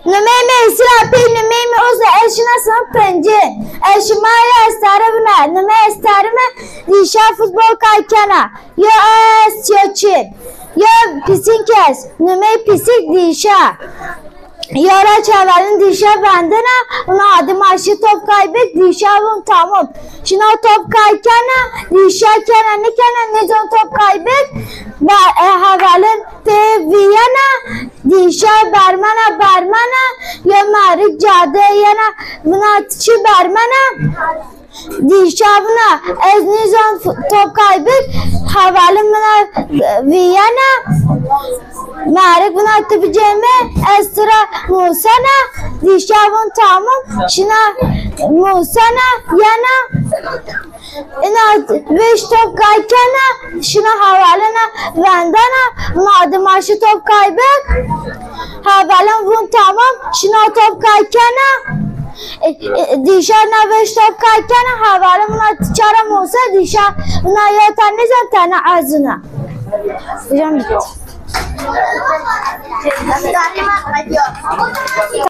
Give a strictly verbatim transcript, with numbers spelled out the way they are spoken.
Numey mi Îsra pê, numey mi Oza, ez şina sinif pincî. Ez şima rê estarî vîna. Numey estarî mi dîşa futbol kay kena. Yo es, yo çin. Yo pisîn kes. Numey pisîk dîşa. Yo ra çavalin dîşa vendena, vuna hadi ma şî top kay bik, dîşa vun tamam. Şina top kay kena, dîşa kena nîkena, nîzon top kay bik, ba, e, hevalin pê vîyena, dîşa bermena, bermena, yo merik cade yena, vuna çi bermena, dîşa vuna ez nîzon f-, top kay bik, hevalin vuna, e, vîyena, merik vuna ti bicê mi, ez ti ra musena, dîşa vun tamam, şina musena, yena, Ina vêş top kay kena, şina hevalina vendena, vuna hadi ma şî top kay bik. Hevalin vun tamam, şina top kay kena. E, e, dîşa na vêş top kay kena, hevalin vuna ti ça ra muse, dîşa vuna yo ta nîzon, tena ez zuna. Hocam bitti.